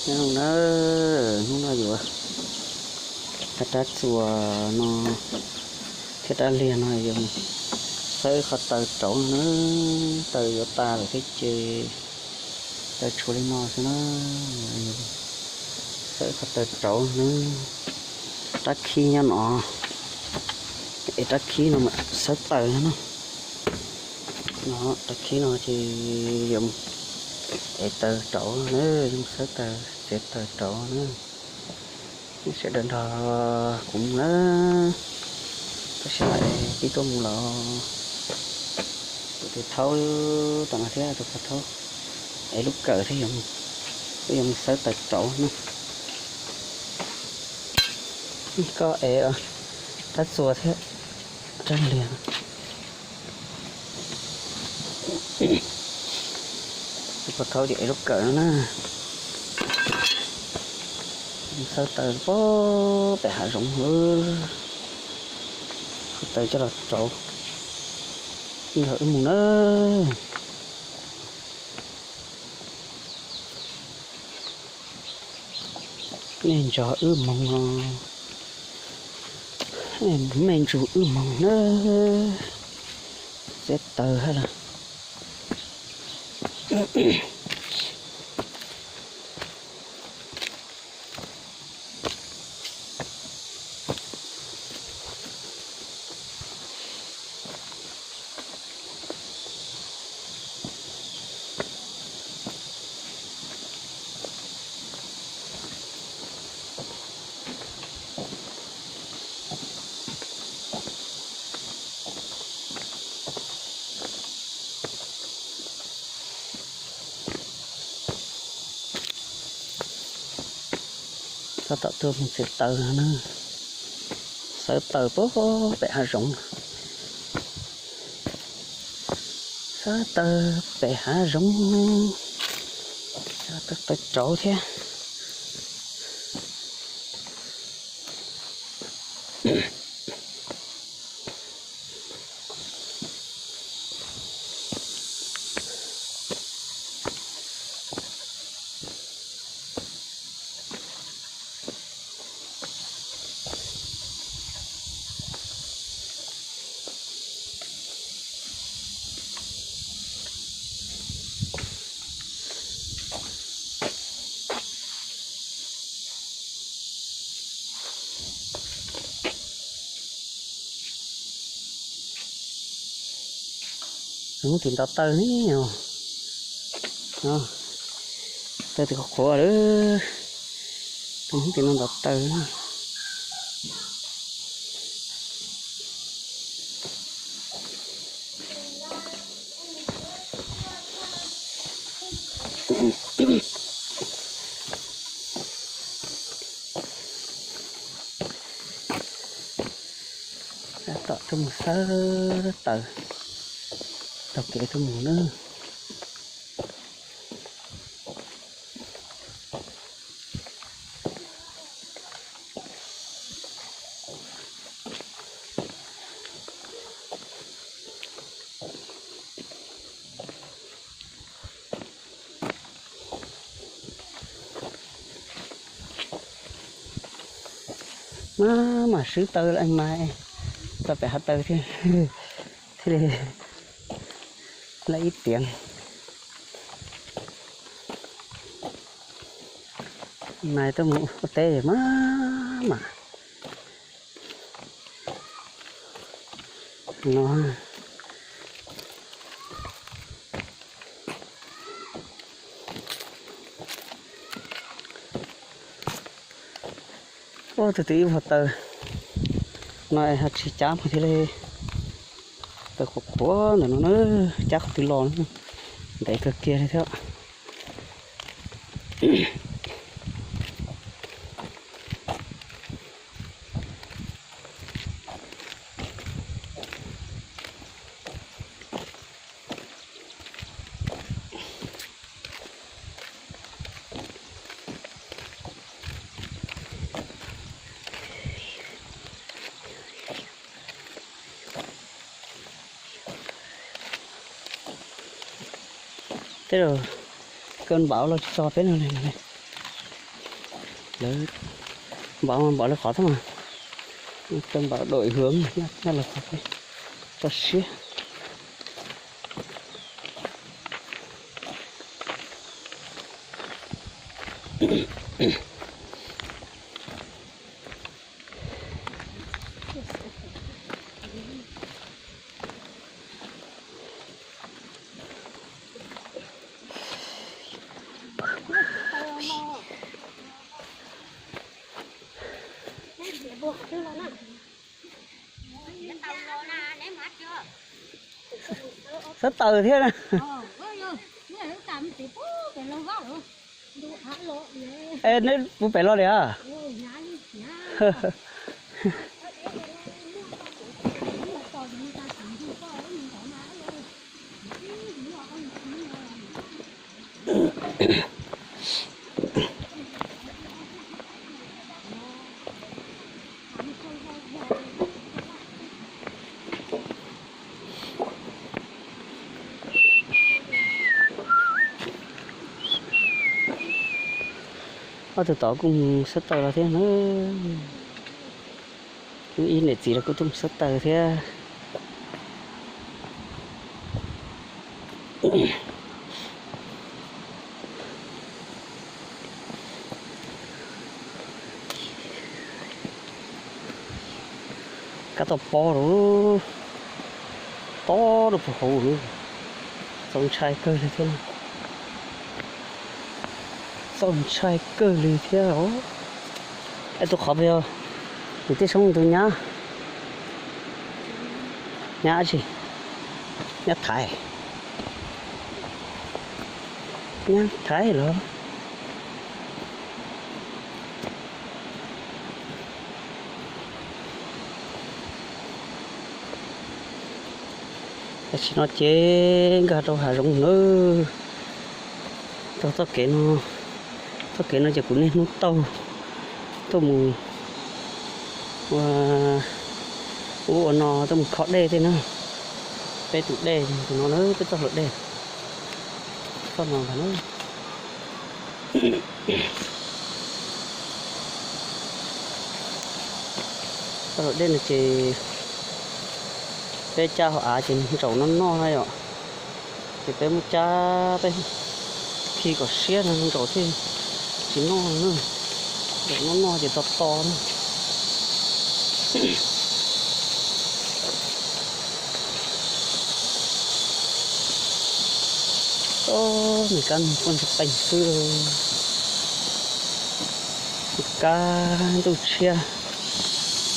Nyob zoo na, hnub no yuav thaij rab txuas no thiab rab liag no yuav mus xawb qhov taw rauv no na. Taw yuav tas lawm thiab ces taw tshuav li no xwb na. Xawb qhov taw rauv na. Rab khib nyob no, es rab khib no mas xawb taws no na. No, rab khib no ces yuav mus ev taws rauv na, yuav mus xawb taws, txiav taws rauv na. Sawv daws nrog kuv mus na, tab sis mas pib tuaj mus los kuv tus thaub tom no thiab, tus pog thaub ev lub kawm thiab, wb yuav mus xawb taws rauv na. Koj ev rab txuas thiab rab liag. Tus pog thaub ces ev lub kawm no na. Xawb taws pem hav zoov, xawb taws coj los rauv, nrog wb mus na. Nej nrog wb mus, nej nrog wb mus na. Txiav taws hab los. Tab tom tuaj mus txiav taws na. Xawb taws pem hav zoov. Xawb taws pem hav zoov. Xawb taws rauv thiab. Hnub tim ntaus taws ne, taws tim qhuav qhuav lawm, hnub tim no ntaus taws. Tab tom tuaj mus xawb taws, taug kev tuaj mus na. Maj mam swb taws lawm mas, txog pem hav taws thiaj, thiaj li lawm ib tiam. Mas tuaj mus ua teb maj mam no. Ua tus twg ib vuag taws no ho tsis cab mus thiaj li, taws qhuav qhuav ntawm no na, cab qhov twg los na, ntev kawg kiag li thiab. Tej zaum cơn bão los tsis txog peb no li. Lawv npaum npaum lawv qhov thiab mas, cov npaum đổi hướng nyob lawv qhov thiab, txog siab. Xab taws thiab na. Neb puv pem los li a? Ob tug tod kuj mus xab taws los thiab na. Ib niam txiv los kuj tuaj mus xab taws thiab. Kab toj pob lawm, tob rau puag hauv, txaus ntshai kawg li thiab. Txaus ntshai kawg li thiab os. Es tus qhov puas yog niam tij Soob tus nyab? Nyab tsi? Nyab Thaiv? Nyab Thaiv los? Tam sim no ces nkag rau hav zoov nawb. Taug txoj kev no, txoj kev no ces kuv niaj hnub taug tuaj mus ua, ua ua no tuaj mus kho dej tej na. Peb tus dej tus no na, peb txoj hlua dej, txoj no ntag na. Txoj hlua dej no ces peb cab hauv av ces ntsaum noj noj na yom. Ces peb muab cab peb khi kom siab no ntsaum thiaj tsis noj na. Ntsaum noj noj ces to to na. Ob, me kab noog quaj ntsuag qees xwb, kab ntuj tshiab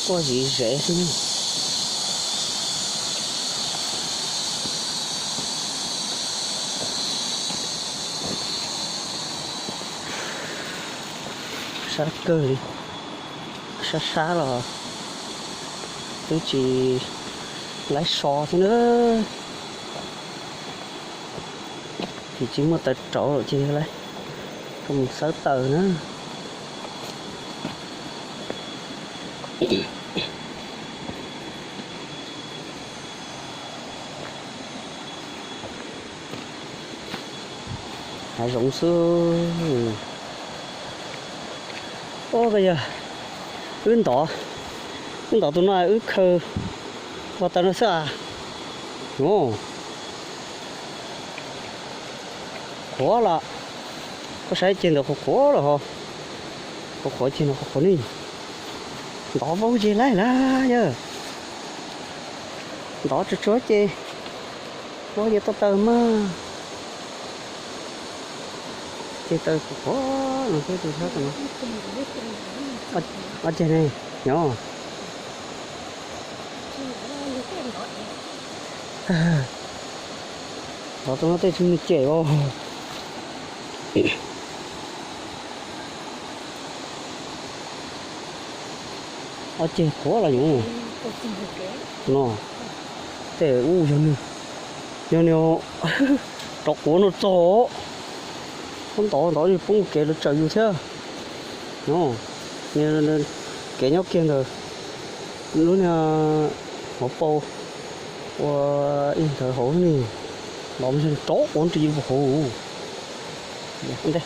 quaj zim zev xwb. Sab kawg li, sab sab los twb tsis laib so thiab na. Ces tsis muaj taws rauv lawm ces laib mus xawb taws na. Hav zoov xwb. Ub, koj yawg, wb ntov, wb ntov tus no wb khaws ua taws no xwb as. Qhuav los, koj saib ceg ntawd qhuav qhuav los ho, qhuav qhuav ceg no qhuav qhuav ne. Ntov vau ceg laij lawm yawg. Ntov tsuag tsuag ces ua ces tau taws mas. Ces taws qhuav qhuav no xwb, tus sab tom no. Ob ceg ne, nyob. Ntov tus no tej tsis muaj cem os. Ob ceg qhuav los nyuv no. Tej ub yog nws, yog nws rov quav no txog, ntov ntov poob kev lawv tsawm yus thiab. No, kev nyob kiag ntawm lub niag hauv paus ua ib ntawd hauv ni, los rov quav rau yus puag hauv ntej.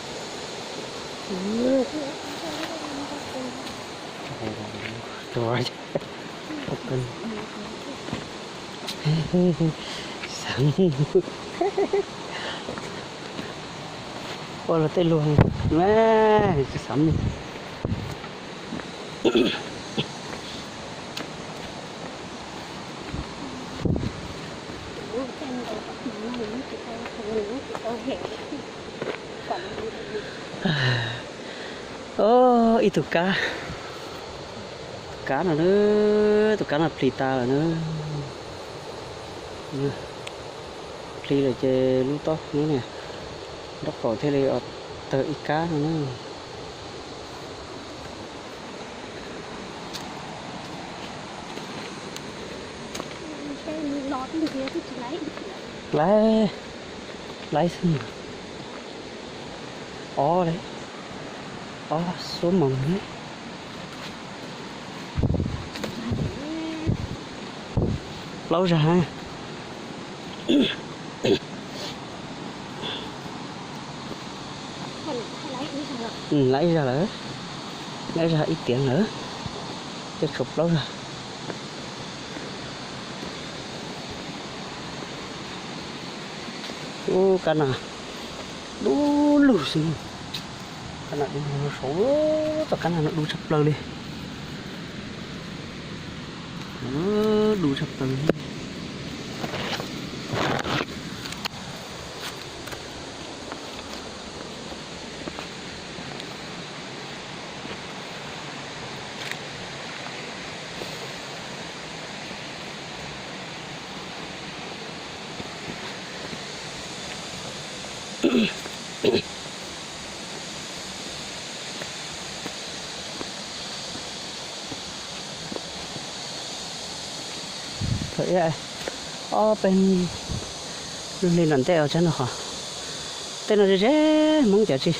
Ua luag tej luag, xav mus. Ib tug kab, tus kab no na, tus kab no plis tas lawm na. Plis lawm ces lub taub hau niag nraub qaum thiaj li tawg ib kab no na. Laiv, laiv xwb. Ob, ob xuab moos ne. Plaub zag. Laiv ib zag lawm, laiv ib zag ib tiav lawm, ces tshuav plaub zag. Ub, kab nas dub lug xwb. Kab nas dub lug saud, tom kab nas no dub tshaj plaws li. Dub tshaj plaws. Ob peb lub hli nram ntej os, tsab no qhov tej no ze ze, Hmoob cov tsis,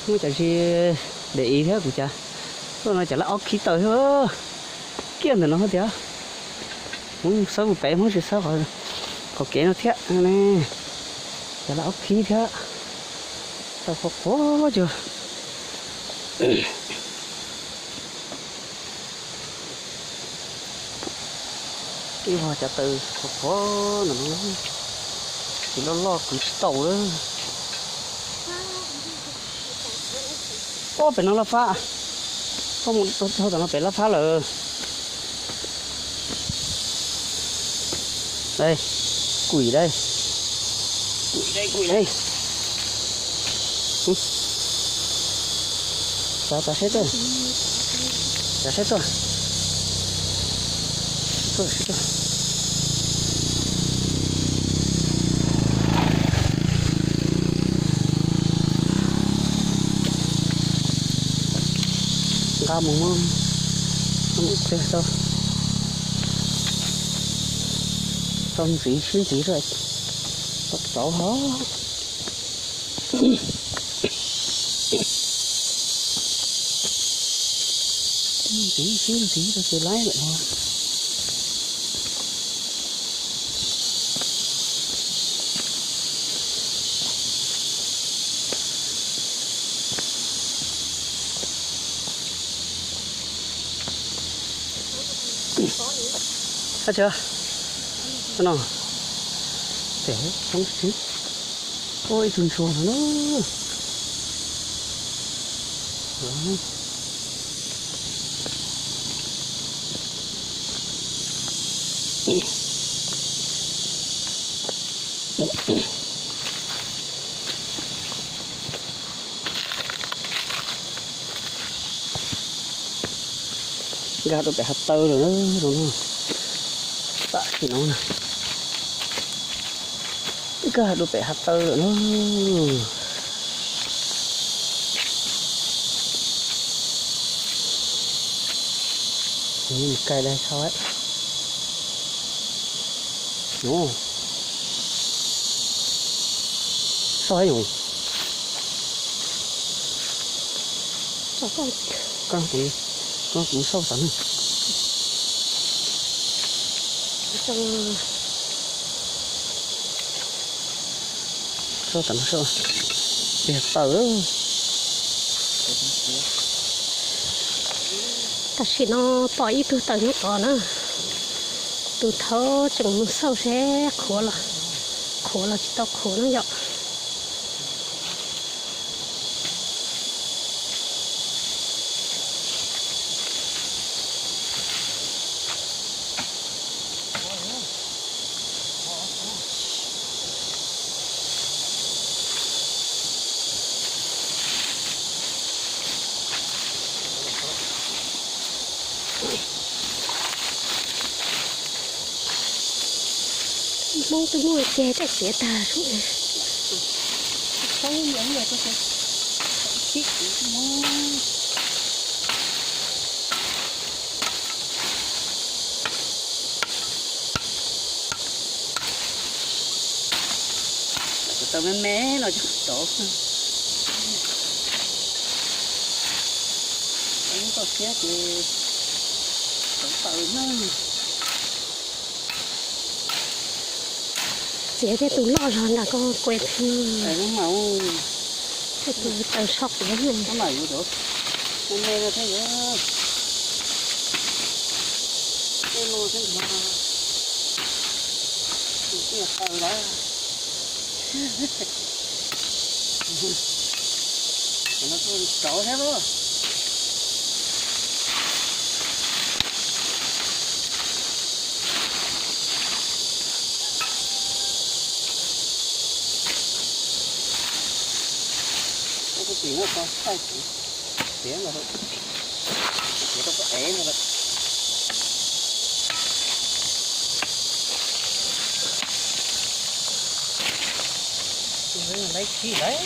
Hmoob cov tsis de iv thiab kuv cas, tuaj no cov lab ob khib taws thiab, kiag ntawm no thiab tiag. Hmoob xawb mus pem, Hmoob tsis xawb qhov kev no thiab ne. Cov lab ob khib thiab, tau qhuav qhuav cov. Ib vuag cov taws qhuav qhuav no, tsis loj loj kwv tsis tau lawm. Ob, pem no laj fab, koj mus dhau tom no pem laj fab lawm. Kuim dai, kuim dai, kuim dai. Tsav, tsav seb tuaj, tsav seb tuaj, seb tuaj, seb tuaj. Nqa mus muab, muab teg tau, tau ntxiv sib ntxiv rau, tau txauv hov. Ntxiv sib ntxiv rau ces laib lawm. Ab tsa, no, pem tsob tsis, ua ib tug ntsuag no na. Nkag dua pem hav taw lawm na, tam sim no na. Nkag dua pem hav taw lawm na. Mus kai dai tshaj. Soj heev. Koj, koj kuv soj tam no. Soj tam no soj. Tiag tawm. Tam sim no pom ib tug tawm nyob tod na, tus thaud tseem mus xauj seb qhuav los, qhuav los tsis tau qhuav no yom. Hmoob twb muaj ceg tej txiav tag sub. Tau me me no cov rov, toj siab ces tau tawm na. Txiav tej tus loj zog nram ko kuv, tej tus tawm soj quav ne. Me me no thiab, tej no thiab, tawm lawm. Rov thiab lauj. Ub, kuv tsis nyob txog thaij kuv tiav los, tiav rau pob ev no lawm. Laib khib lawm.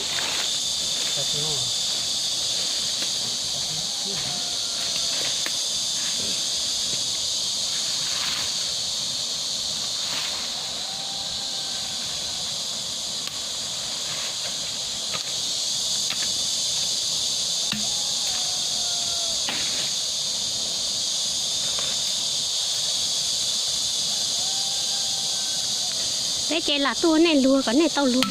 Peb ces lam tuaj nej luag kom nej tau luag.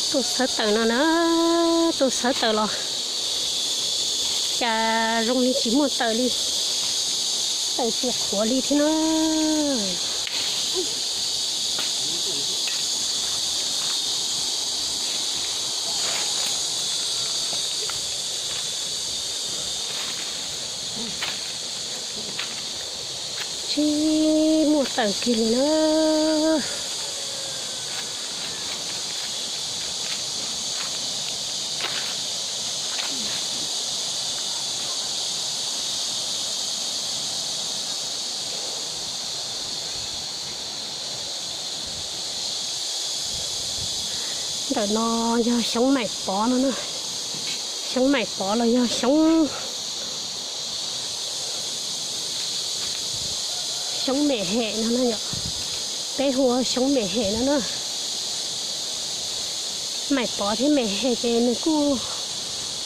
Tuaj sawv tawm no na, tuaj sawv tawm los cas zoo li tsis muaj tawm li, tawm tsis qhuav li thiab na. Ib muaj tawm kiag li na. Ntawm no yog xyoob maim pov no na. Xyoob maim pov los yog xyoob, xyoob mem hem no na yom. Peb hu ua xyoob mem hem no na. Maim pov thiab mem hem ces nws kuj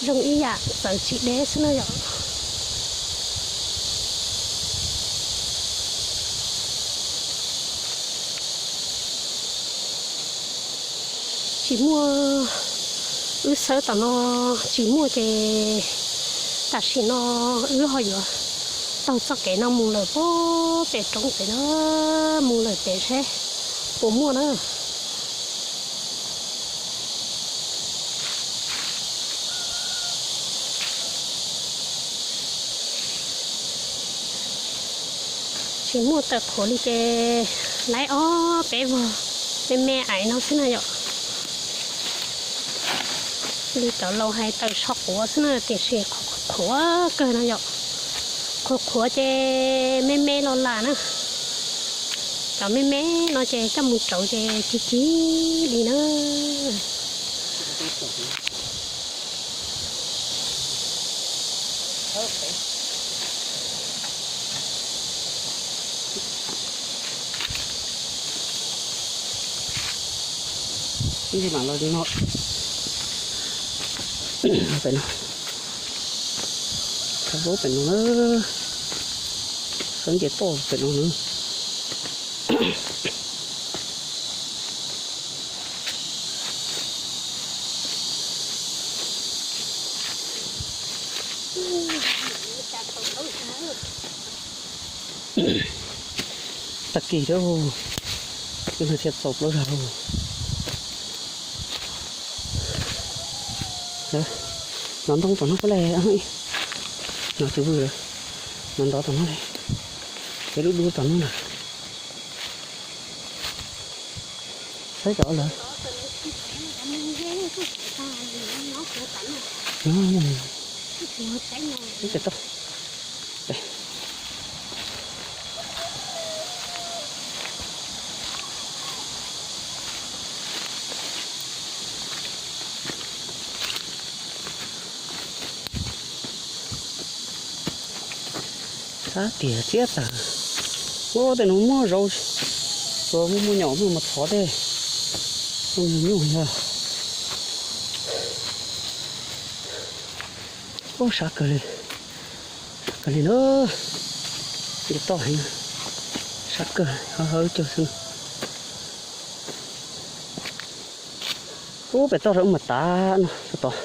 zoo ib yam, txawv tsis deb xwb na yom. Tsis muaj, wb xawb tom no tsis muaj ces tam sim no wb ho yuav taug txoj kev no mus lawm puag pem roob pem na, mus lawm pem seb puas muaj na. Tsis muaj tawm qhuav li ces laib ob peb vog me me ais no xwb na yom. Li cov laus hais tawm so quav xwb na tiam sis qhuav qhuav kawg no yom. Qhuav qhuav ces me me los lam na. Cov me me no ces coj mus rauv ces cig cig li na. Ib mam los no, pem no, pem no, sawv nce toj pem no na. Tag kis thiab, thiaj txaus plaub zag. Nov ntoo tom no puas le, nov tsis vwm lawm, nov ntov tom no le, ces lub dub tom no lawm. Saib cov lawm. Sab tias txiab tawg. Ua tej no muab zauv, ua muaj muaj nyom muaj mus thov tej, nyuj yog. Ub, sab kawg li, sab kawg li na. Nce toj heev, sab kawg, hawv hawv cawg xwb. Ub, pem toj rau ub mas tav no tod.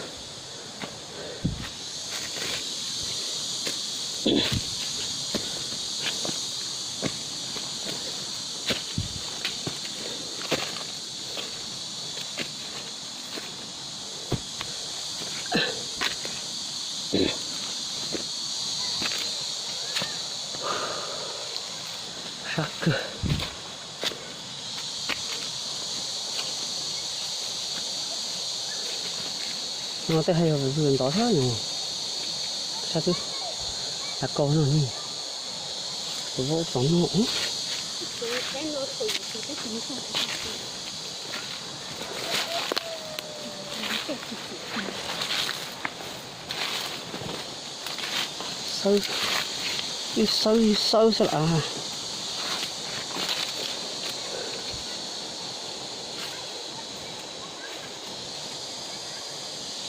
Sab kawg. No tej haj yog vwm ntov thiab no. Sab twb tas kaus no ne. Tus vaub tom no. Xawb, ib xawb ib xawb xwb las.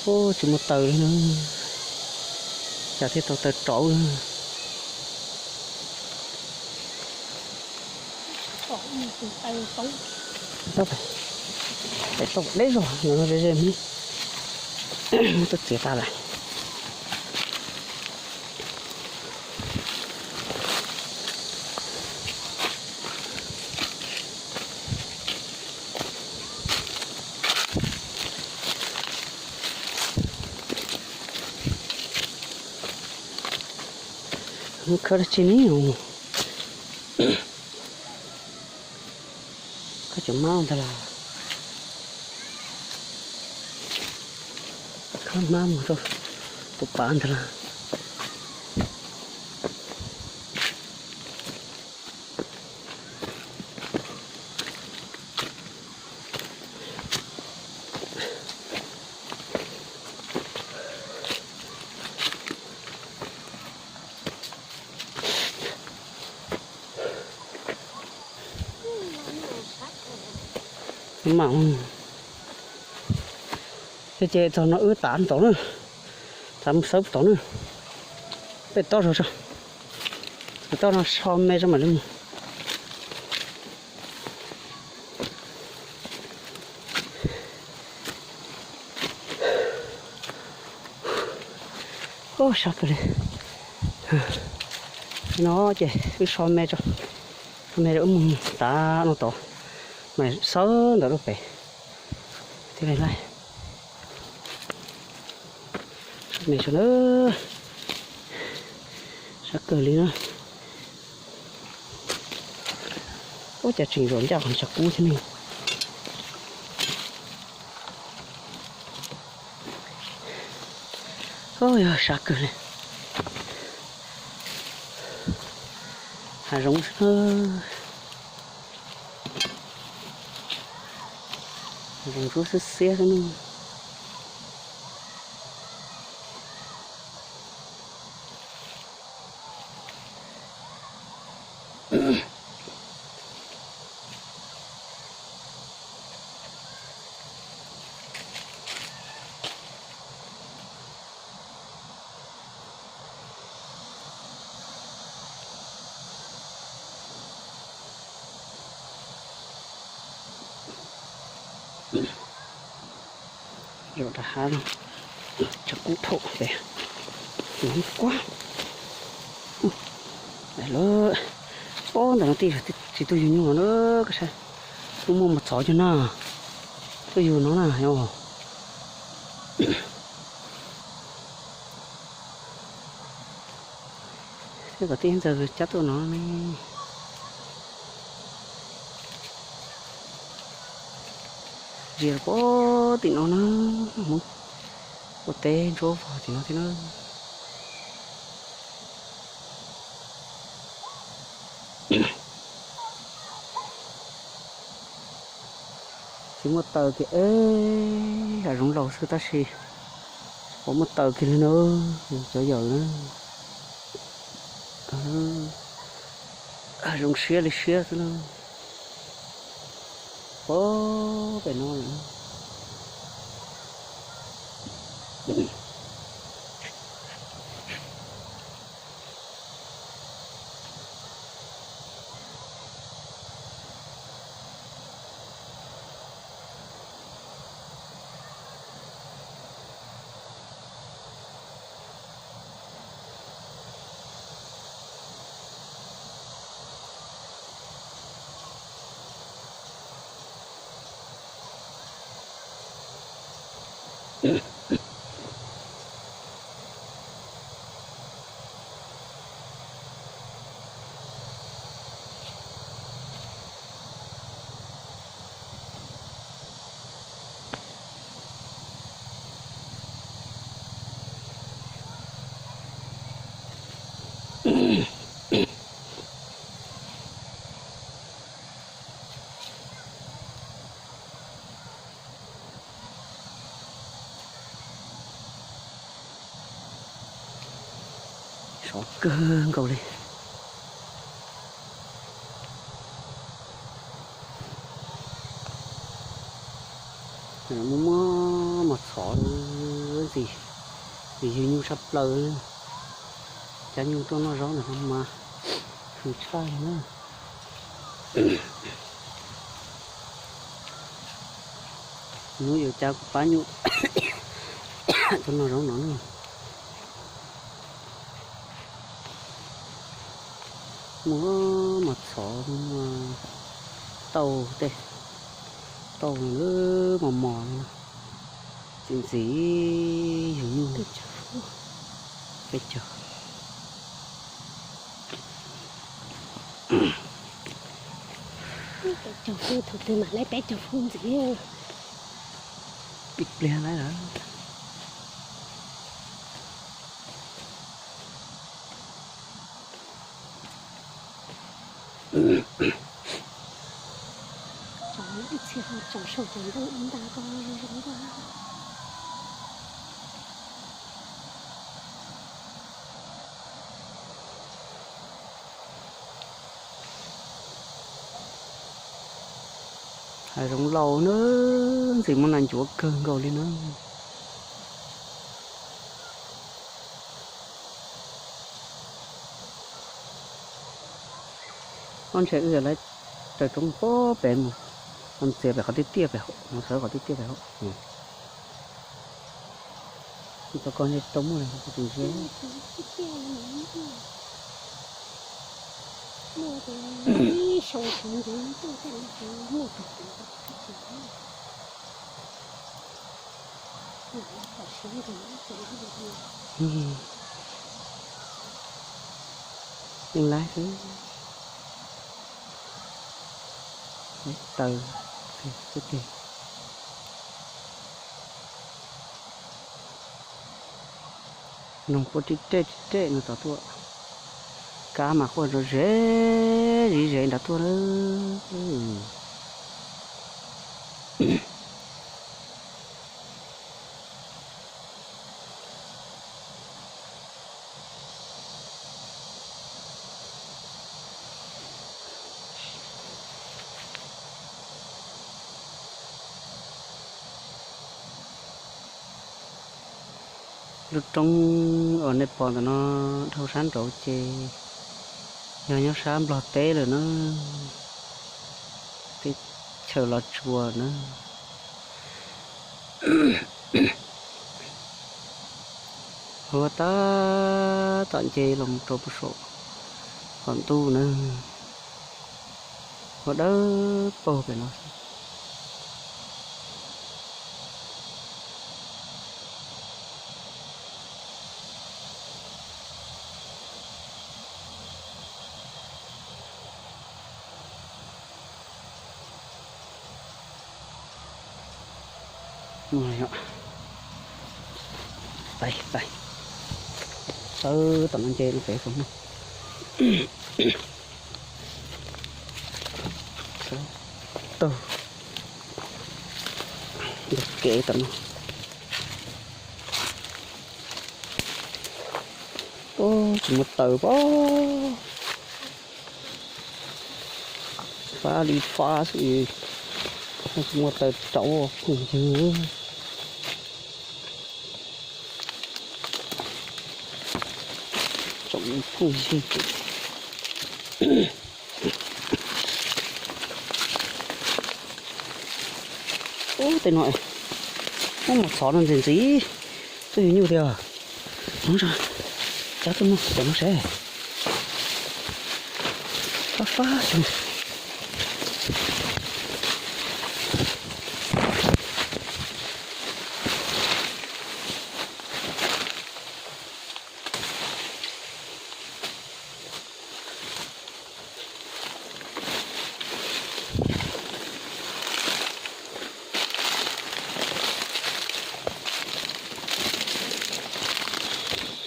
Ub, tsis muaj taws li na. Cas thiaj tau taws rauv na. Tau, tau deb zog no ze ze, muab tuaj txiav tas lawm. Mus khawb dab tsi ne? Koj cov mab ntag las. Koj mab mus rau tus pav ntag las. Ces txog no wb tav tod na, tav mus sawb tod na. Peb tob zog tso, peb tob no so me tso mam li mus. Sab kawg li. No ces wb so me tso, so me rau wb mus tav no tod, mas sawb ntawm lub pem. Thiab me laib, so me tso na, sab kawg li na. Ub, cas tseem zuam ncaj qhov tshav kub thiab ne. Yog sab kawg li. Hav zoov xwb na. Hav zoov ntsuab xiab xiab xwb na. Zaum rau hav no, tshav kub thaum pem, kuv kuab. Lawm, ob ntawm no tij tsis tuaj yug nyuj no na, koj saib, muaj muaj mos txhov cov na, tuaj yug no na yog. Thiab kom tij ntxawg cab tuaj no ne. Zia los puag tim no na, Hmoob ua teb ntsuab vog tim no thiab na. Tsis muaj taws kiag, hav zoov laus xwb tab sis pom muaj taws kiag li na, cov yawm na. Hav zoov siab li siab xwb na. Puag pem no lawm. Sov kawg nkaus li. Muaj muaj mos txhov ntxim, yug nyuj tshaj plaws. Cab nyuj tuaj noj zaub ntawm no mas heev tshaj li na. Hnub yuav cab kuv pab nyuj tuaj noj zaub no na. Muaj mos txhov, muaj tauj tej, tauj mos mos, ntxim ntxim yug nyuj. Peb caug. Caug fub, thaum twg mam laib peb caug fub ntxiv. Pib pliag lawm. Tsoom ib txhia ho tsoom saum cov nplooj ib nta ko zoo nkauj. Hav zoov laus na, ntxim muaj nas ncuav kawg nkaus li na. Ob ntshe wb yuav lawv raws roob puag pem mus, ntxias pem qhov tiaj tiaj pem hauv, mus sawv qhov tiaj tiaj pem hauv. Tau koj ntshe tsis tau muaj li, kuv tsis ntsia. Yeej laib xwb. Taws xwb tiag. Noog quaj rij rej rij rej no tod tuaj. Kab mas quaj zom zeb zim zeb nrad tuaj na. Lub roob uas nej pom ntawm no dhau sab nraud ces yog nyob sab Nplog teb lawm na, teb chaws Los Tsuas na. Huab tab tom nce los rau puag saum qaum ntuj na, huab dawb paug pem no. Tais tais, sawv tom no nce no pem xwb no. Sawv taug ntug kev tom no. Tsis muaj taws pob. Fab li fab xwb, tsis muaj taws rauv phooj ywg. Tsoom phooj ywg, ub tej no muab mos txhov no ntxim ntxim, twb yog nyuj tiag. Cab tuaj no, cov no seb, fab fab xwb.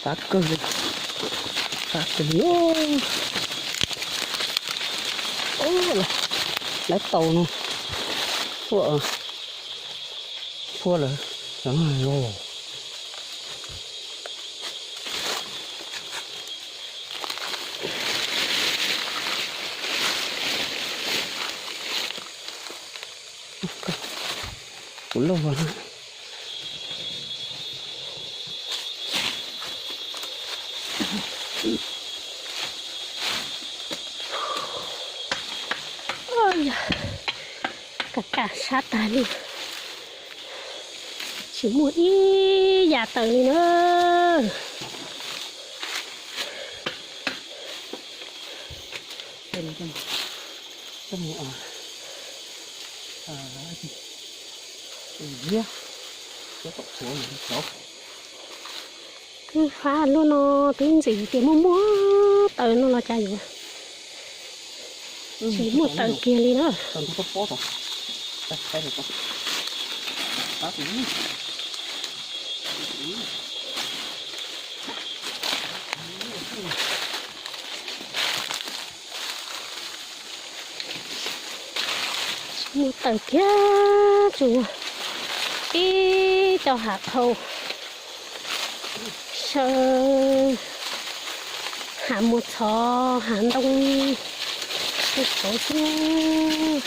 Fab kawg li, fab kawg li. Lawv tau no, puag lawm. Kuv lauj, ka kam sab tag li, tsis muaj ib yam taws li na. Twb fab lub no twb ntxim tias muaj muaj taws no los cas yuav Tsis muaj taws kiag li na. Tsis muaj taws kiag, tsuas ib co hav qhau sawv, hav muas txhov, hav ntoo, tej txhov xwb.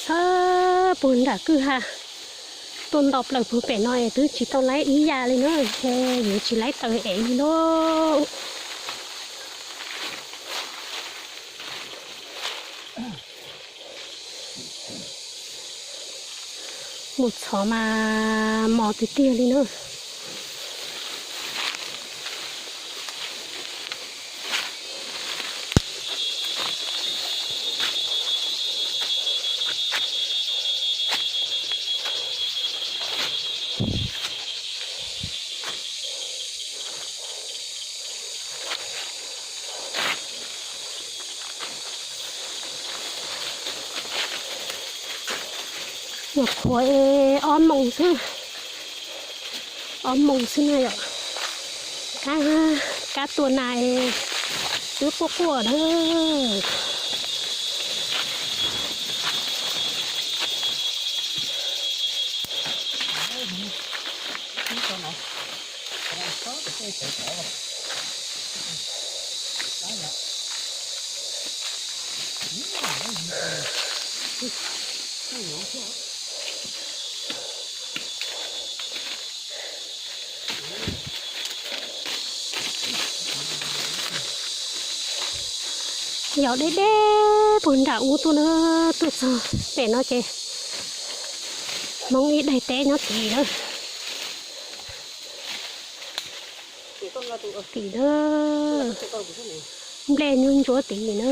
Xab puag nram kwj ha, tuaj nto plaws puag pem no es twb tsis tau laib ib yam li na, ces yuav tsis laib taws ev li lauj. Mus txhov mas mos tiag tiag li na. Nyuam qhuav ob moos xwb, ob moos xwb na yom. Kab, kab tua nas twb quaj quaj na. Yog deb deb puag nram ub tuaj na, tuaj txog pem no ces Hmoob ib daim teb nyob tid na. Tim na, nplej nyuag ntsuab tid na.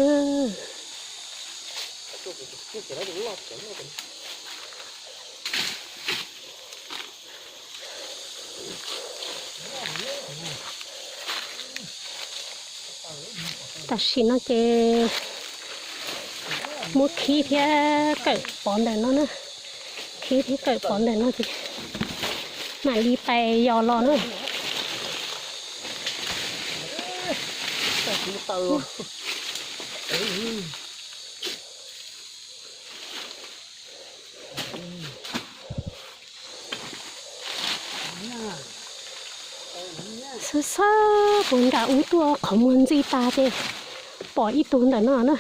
Tam sim no ces muab khib thiab kawm pov ntawm no na. Khib thiab kawm pov ntawm no ces mam li pais yos los na. Xab xab puag nram ub tuaj qhov muag ntxi tas ces pom ib tug ntawm no na.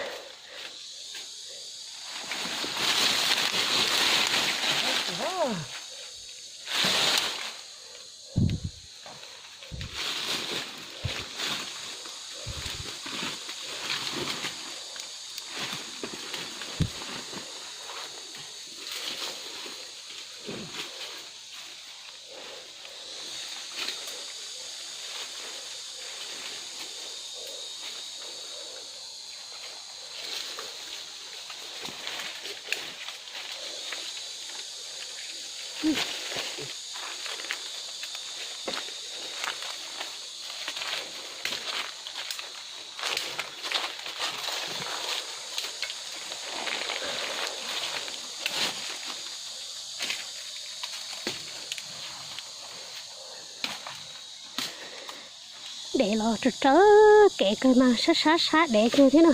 Dev los raws raws kev kawg mas sab sab sab dev kawg thiab na.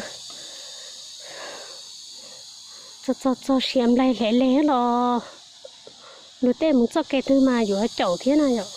Txog txog txog siav nplaig hle le los luag tej mus txoj kev twg mas yuav caum thiab na yom.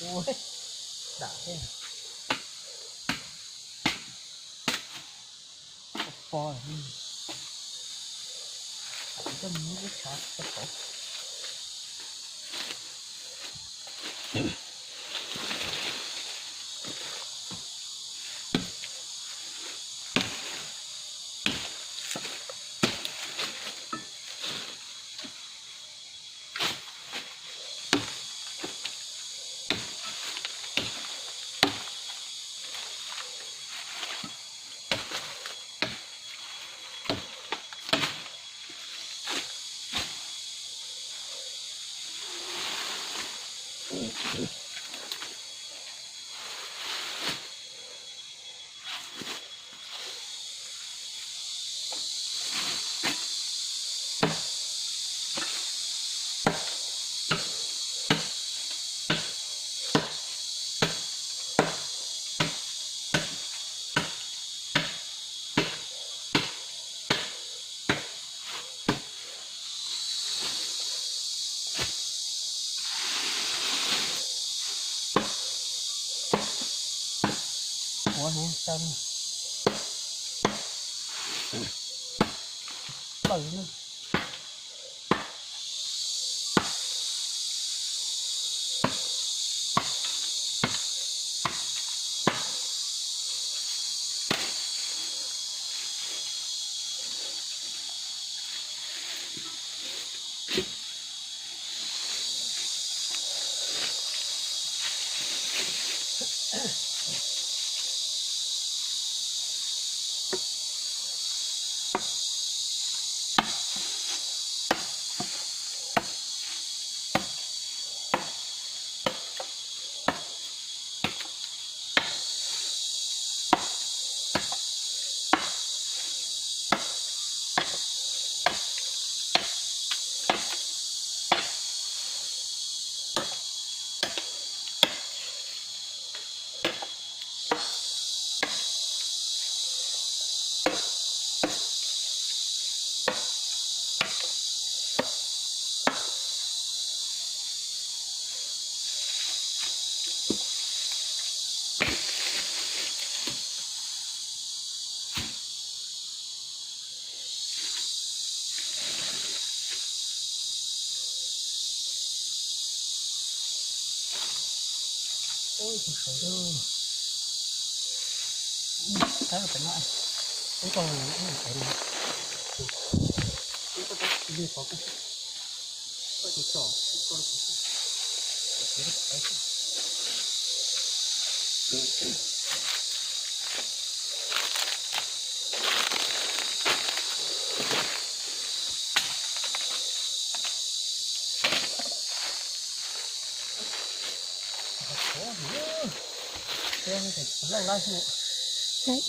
Ua dam thiab. Pos pos, coj mus ib tshav rau hauv. Ua heev, tau plaws na.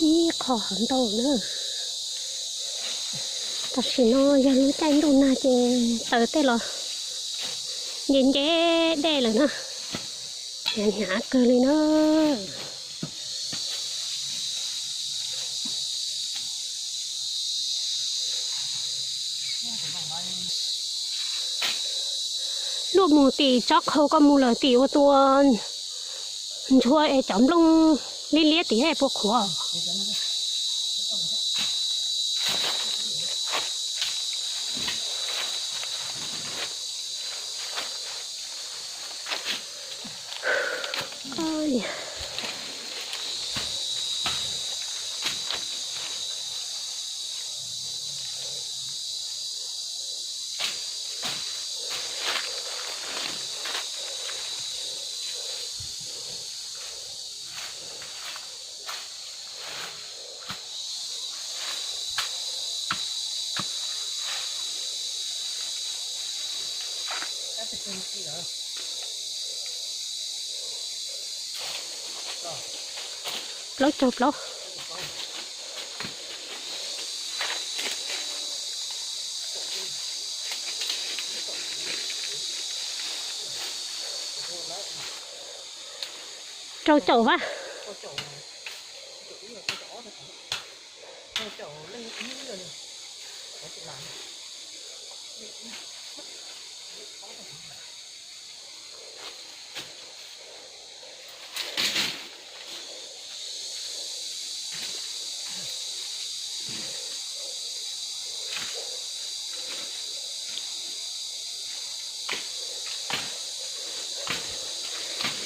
Ib qho hauv ntau na. Tam sim no yog lub caij ntuj nag ces taws tej los nce nce dej lawm na. Hnyav hnyav kawg li na. Luaj mus tim tsob qhau, koj mus lawm tim ua tua ntshua es cov nplooj liab liab tim es puas qhuav. Plaub caug plaub. Rau caum vas.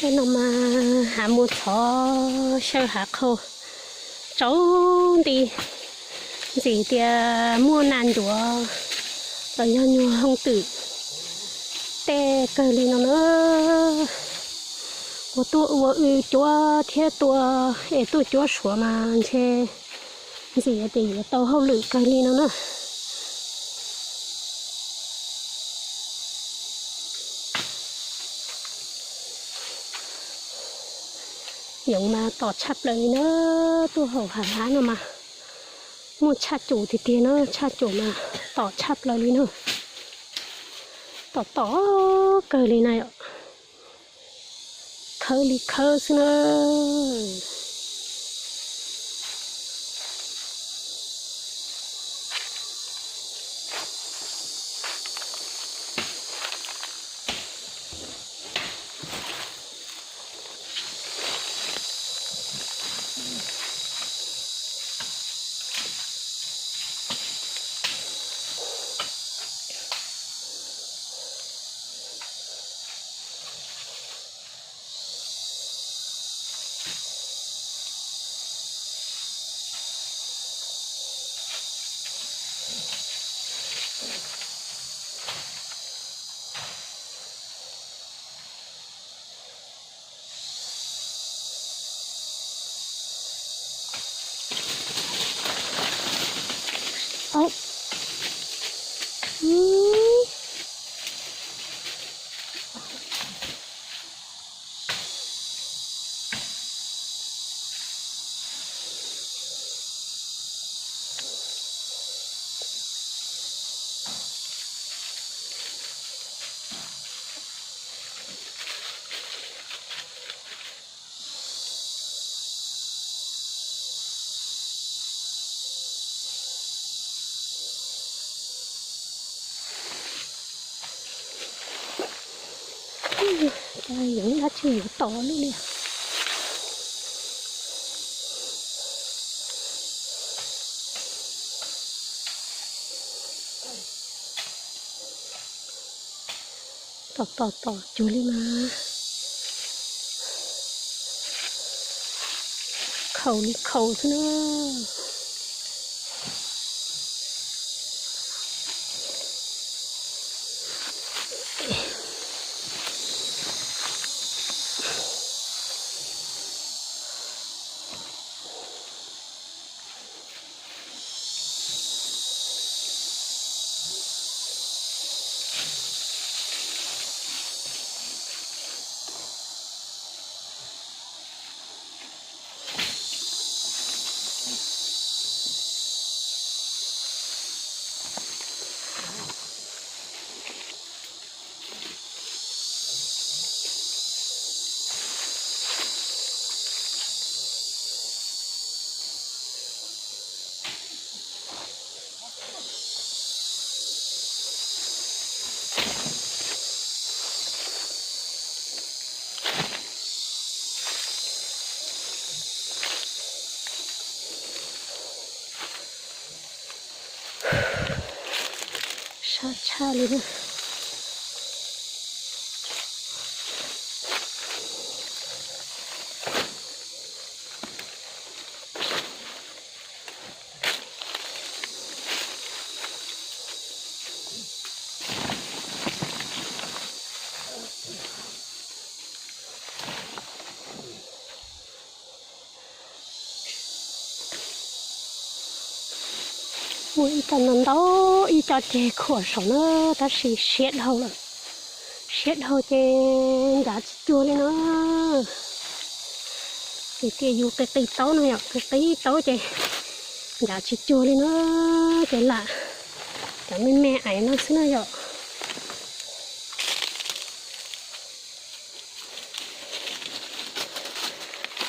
Tej no mas hav muag txhov xyaw hav qhaug tsaus nti, ntxim tias muaj nas ncuav los yog nyuag hooj twm tej kawg li no na. Ua tuaj ua w cuab thiab tua es tuaj cuab suav mas ntshe ntxim tias yuav tau hauj lwm kawg li no na. Yoov mas tom tshaj plaws li na, tuaj hauv hav hlab no mas muaj tshaj cum tiag tiag na, tshaj cum mas tom tshaj plaws li na. Tom tom kawg li na yom, khawb li khawb xwb na. Cas yuav dab tsi yuav tom lub li. Tom tom tom cuag li mas khaus li khaus xwb na. Sab tshaj li na. Muaj ib co ntau ntau ib co ceg khuam saum na, tab sis siav dhau lawm. Siav dhau ces ncav tsis cuag li no. Ces tias yus qi qi taub no yom, qi qi taub ces ncav tsis cuag li no, ces lam cov me me aiv no xwb na yom.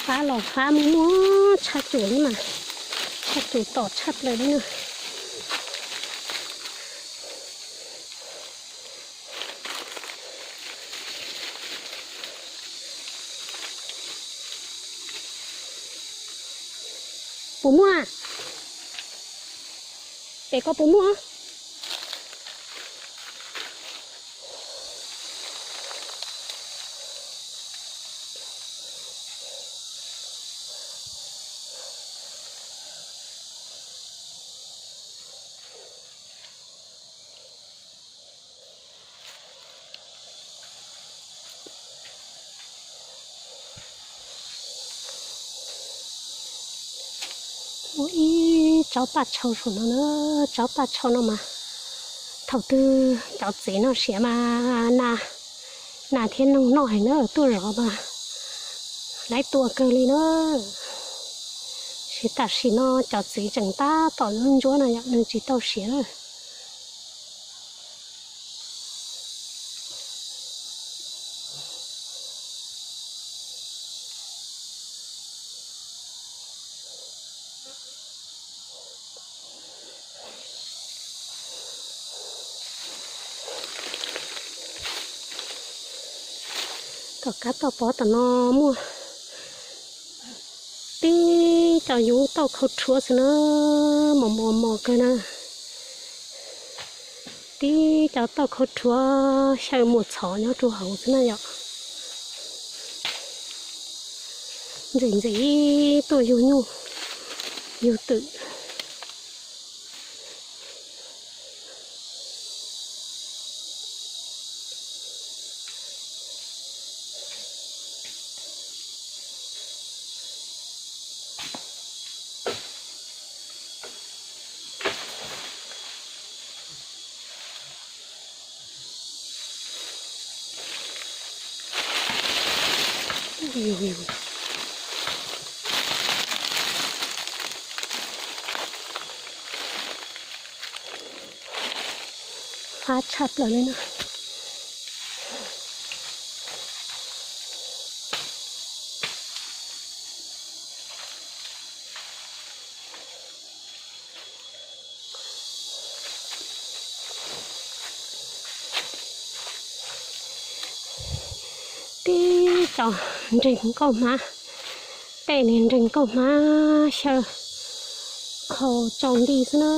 Fab los fab muaj muaj tshaj cum li mas, tshaj cum tom tshaj plaws li na. Puas muaj? Pem koj puas muaj? Ib tsob paj tshau saum no na, tsob paj tshau no mas thaum twg cov txiv no siav mas nas, nas thiab noog noj heev na, tuaj zov mas laib tua kawg li na. Tab sis tam sim no cov txiv tseem tab tom ntsuab ntsuab no yom, nws tsis tau siav na. Tom qab tom pov tom no muaj tib co yub tauj khau rhuav xwb na, mos mos mos kawg na. Tib co tauj khau rhuav xyaw muas txhov nyob rau hauv xwb na yom. Ntxim ntxim tuaj yug nyuj yug twm. Fab tshaj plaws li na. Tib co nreeg nkauj hmab, tej niag nreeg nkauj hmab xyaw khau tsaus nti xwb na.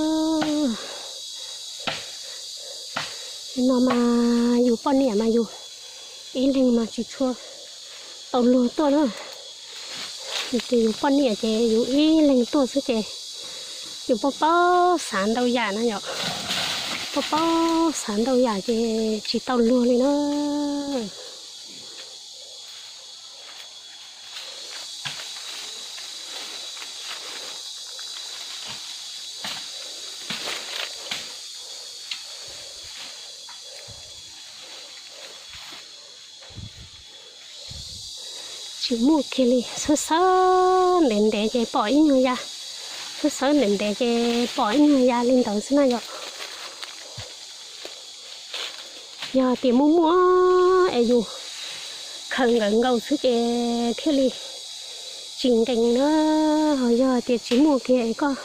No mas yus poj niam mas yus ib leeg mas tsis tshua tau luag tuaj na. Ces yus poj niam ces yus ib leeg tuaj xwb ces yus paub paub xav ntau yam na yom. Paub paub xav ntau yam ces tsis tau luag li na. Tsis muaj kiag li, xawb xawb ntev ntev ces pom ib nyuag ya, xawb xawb ntev ntev ces pom ib nyuag ya li ntawd xwb na yom. Yog tias muaj muaj es yus khaws nkawd nkaus xwb ces thiaj li tsis nkees na. Ho yog tias tsis muaj kiag es koj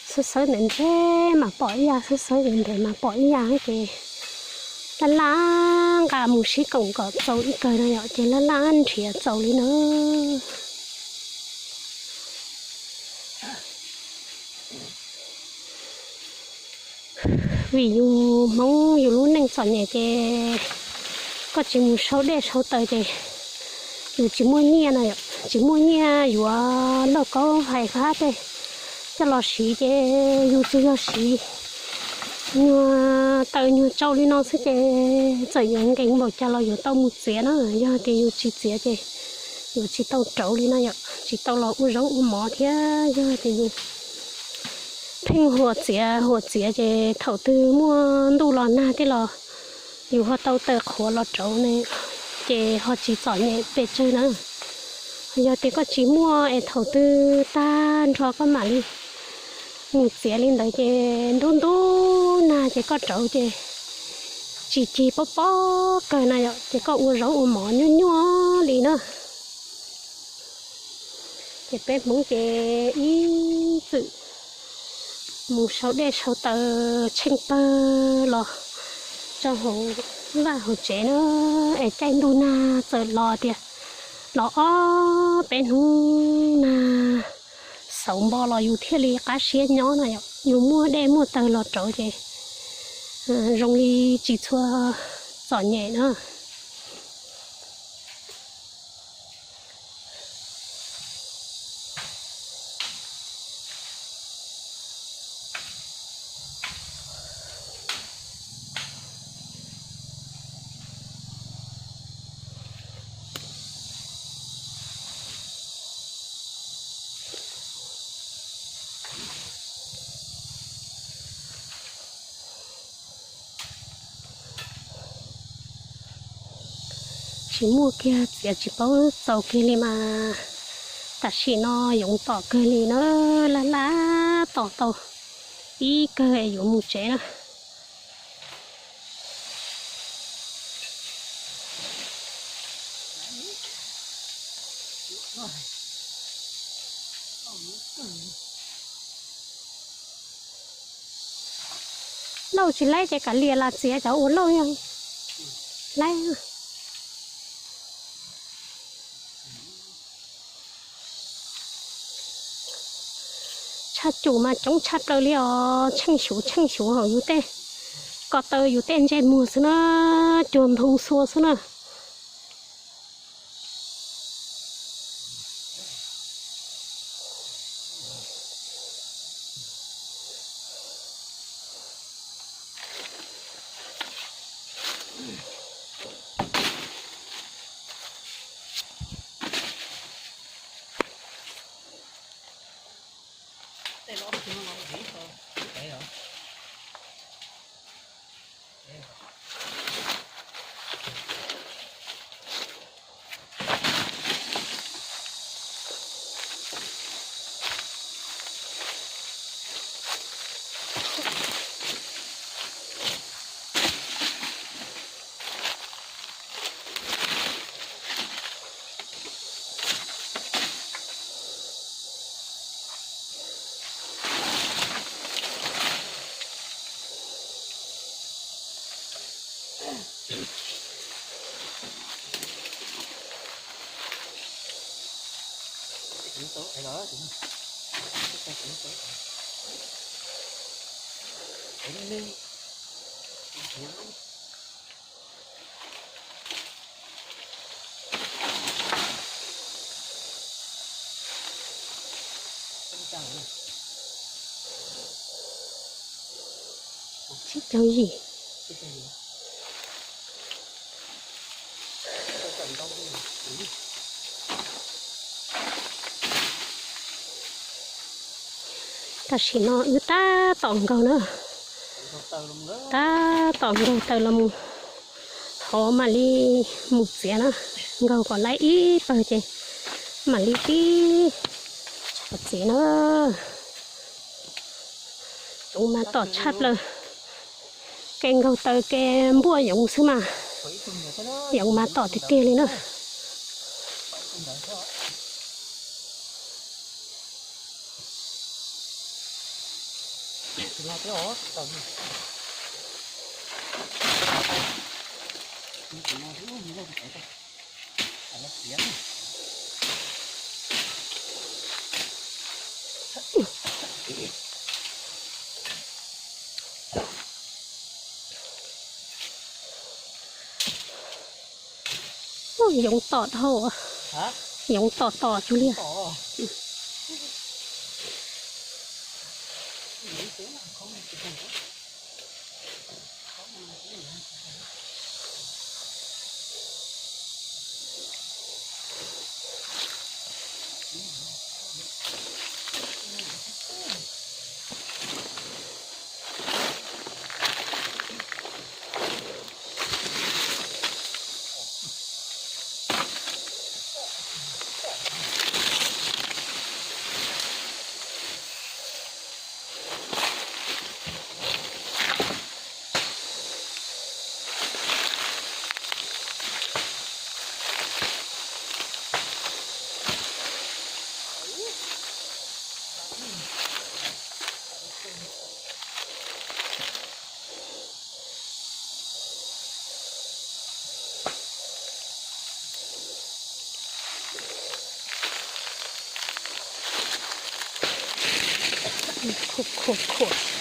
xawb xawb ntev ntev mas pom ib ya, xawb xawb ntev ntev mas pom ib ya ces laj laj nqa mus sib koom kom txaus ib kawg no yom, ces laj laj nrhiav txaus li na. Vim yus Hmoob yus lub neej txom nyem ces koj tsis mus sau dej sau taws ces yus tsis muaj nyiaj no, tsis muaj nyiaj yuav lauj kaub hais fab tej coj los siv ces yus tsuas yog siv nyuag taws nyuag tsau li no xwb ces txawm yuav nkees npaum cas los yuav tau mus txiav na. Yog tias yus tsis txiav ces yus tsis tau rauv li no yom, tsis tau los ua zaub ua mov thiab. Yog tias yus pheej huam txiav huam txiav ces thaum twg muaj ntuj los nag tej los yus ho tau taws qhuav los rauv ne, ces ho tsis txom nyem pes tsawg na. Yog tias koj tsis muaj es thaum twg tag nrho koj mam li mus txiav li ntawd ces ntub ntub nag ces koj rauv ces tsis cig pob pob kawg na yom, ces koj ua zaub ua mov nyuaj nyuaj li na. Ces peb Hmoob ces ib txwm mus sau dej sau taws tsheej pawg los rau hauv vaj hauv tsev na, es caij ntuj nag txawm los tias los ob peb hnub nag xauv npo los yus thiaj li qab siab nyob no yom. Yus muaj dej muaj taws los rauv ces zoo li tsis tshua txom nyem na. Tsis muaj kiag txiav tsis paub txaus kiag li mas tam sim no yoov tom kawg li na, laj laj tom tau ib kawg es yuav mus tsev na. Lauj tsis laib ces kav liam las txiav cov ua lauj yog laib. Tshaj cum mas coob tshaj plaws li os, tsheej xyuv tsheej xyuv hauv yus tej ko taw yus tej ntsej muag xwb na, cuag ntoo xua xwb na. Tsib caug yim. Tam sim no wb tab tom nkaug na, tab tom nkaug taws los mus hauv mam li mus txiav na, nkaug kom laib ib pawg ces mam li pib txiav na. Yoov mas tom tshaj plaws, kev nkaug taws kev npuaj yoov xwb mas, yoov mas tom tiag tiag li na. Yoov tom dhau, yoov tom tom cuag li. Khuam khuam khuam.